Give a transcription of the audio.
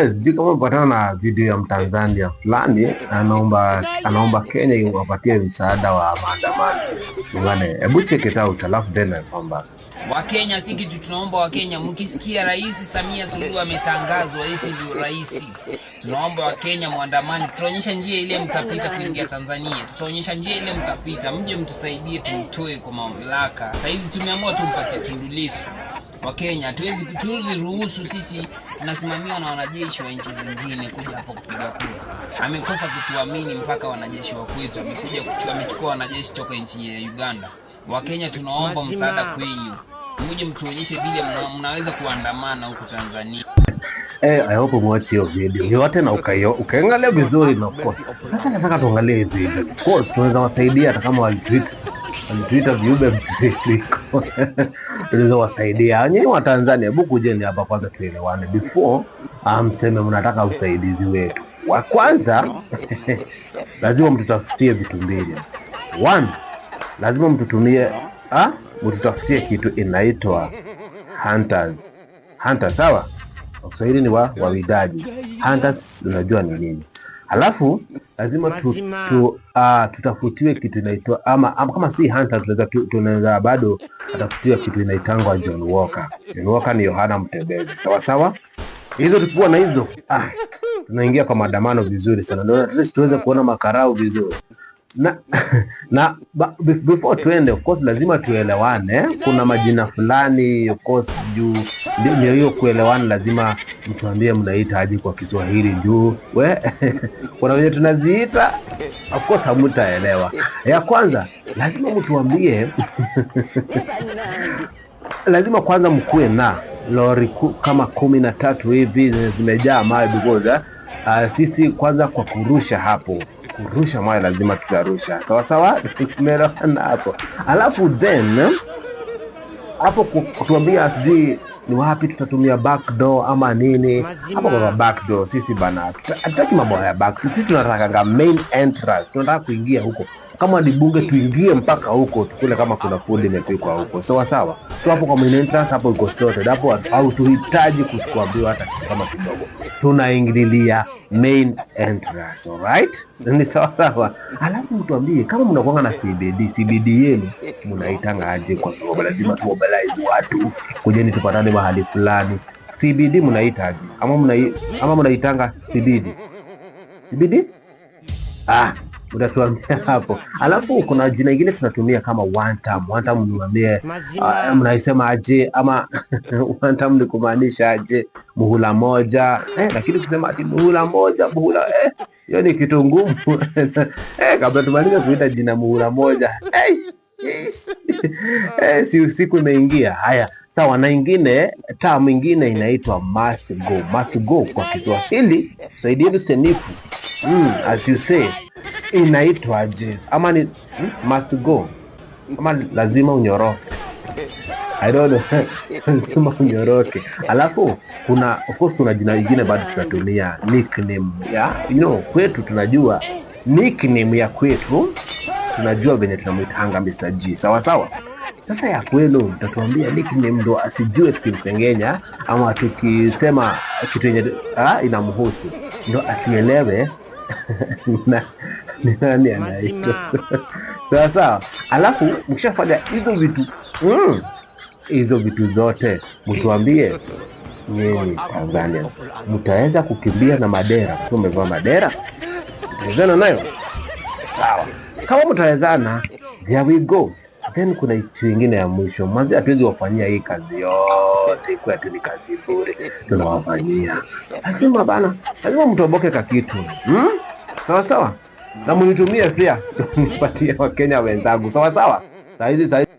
Sijui kama umepatana na video ya Mtanzania fulani anaomba Kenya iwapatie msaada wa maandamano. Ungane, hebu check it out alafu then I come back. Wakenya, si kitu tunaomba Wakenya, mkisikia Rais Samia Suluhu ametangazwa eti ndio rais, tunaomba Wakenya mwandamani, tutaonyesha njia ile mtapita kuingia Tanzania, tutaonyesha njia ile mtapita, mje mtusaidie tumtoe kwa mamlaka. Saizi tumeamua tumpatie Tundu Lissu. Wakenya hatuwezi tuzi ruhusu, sisi tunasimamiwa na wanajeshi wa nchi zingine kuja hapo kupiga kura. Amekosa kutuamini mpaka wanajeshi wa kwetu, amekuja amechukua wanajeshi toka nchi ya Uganda. Wakenya tunaomba msaada kwenyu, muje mtuonyeshe vile mnaweza kuandamana huku Tanzania. I hope umewatch hiyo video yote na ukaangalia vizuri na of course. Sasa nataka tuangalie hii video. Of course tunaweza wasaidia hata kama walituita viumbe mtiririko. Tunaweza wasaidia. Nyinyi wa Tanzania, hebu kujeni hapa kwanza tuelewane before mseme mnataka usaidizi wetu. Wa kwanza, lazima mtutafutie vitu mbili. One, lazima mtutumie mtutafutie kitu inaitwa hunters. Hunters, sawa? Kwa Kiswahili ni wawindaji. Hunters unajua ni nini? Alafu lazima tutafutiwe kitu inaitwa ama kama si hunters, tunaweza bado atafutiwa kitu inaitangwa John Walker. John Walker ni Yohana Mtembezi. Sawa sawa? Hizo tukiwa na hizo, tunaingia kwa maandamano vizuri sana. Ndio at least tuweze kuona makarau vizuri. Na before tuende, of course lazima tuelewane. Kuna majina fulani, of course, juu ndio hiyo kuelewana, lazima mtuambie mnaita aje kwa Kiswahili juu we kuna wenye tunaziita, of course hamutaelewa. Ya kwanza lazima mtuambie, lazima kwanza mkuwe na lori kama 13 hivi zenye zimejaa mawe because sisi kwanza kwa kurusha hapo, kurusha mawe lazima tutarusha, sawa sawa, tumeelewana hapo. Alafu then hapo kutuambia sijui ni wapi tutatumia back door ama nini hapo kwa back door, sisi bana hatutaki mambo ya back. Sisi tunatakanga main entrance, tunataka kuingia huko. Kama ni bunge, tuingie mpaka huko tukule kama kuna food imepikwa huko, sawa sawa. So hapo kwa main entrance hapo iko sorted hapo, au tuhitaji kuambiwa hata kitu kama kidogo, tunaingililia main entrance. Alright, ni sawa sawa. Alafu mtuambie kama mnakuanga na CBD, CBD yenu mnaitanga aje? Kwa sababu lazima tu mobilize watu, kujeni tupatane mahali fulani. CBD mnaita aje? Ama mnaitanga CBD? CBD? Ah, utatuambia hapo. Alafu kuna jina ingine tunatumia kama one term. One term mniambie, mnaisema aje ama one term ni kumaanisha aje? Muhula moja, lakini kusema ati muhula moja, muhula, hiyo ni kitu ngumu, kabla tumalize kuita jina muhula moja, ish. Si usiku imeingia. Haya, sawa. Na ingine, term ingine inaitwa must go. Must go kwa Kiswahili, saidieni senifu, as you say, inaitwaje? Ama ni must go ama lazima unyoroke? I don't know. Lazima unyoroke. Alafu kuna, of course, kuna jina lingine bado tunatumia nickname ya kwetu tunajua nickname ya kwetu, tunajua venye tunamuitanga Mr. G, sawa sawa. Sasa ya kwenu mtatuambia nickname ndo asijue tukimsengenya ama tukisema kitu yenye inamhusu ndo asielewe ni nani anaitwa. Sawa sawa. Alafu mkishafanya hizo vitu, hizo vitu zote, mtuambie nyinyi Tanzanians mtaweza kukimbia na madera mkiwa umevaa madera, mtawezana nayo? Sawa, kama mtawezana, there we go. Then kuna kitu ingine ya mwisho, manzi, hatuwezi wafanyia hii kazi yote ikuwa tu ni kazi bure tunawafanyia. Lazima bana, lazima mtoboke ka kitu, Sawa sawa, na munitumie pia nipatie Wakenya wenzangu, sawa sawa. Saa hizi saa hizi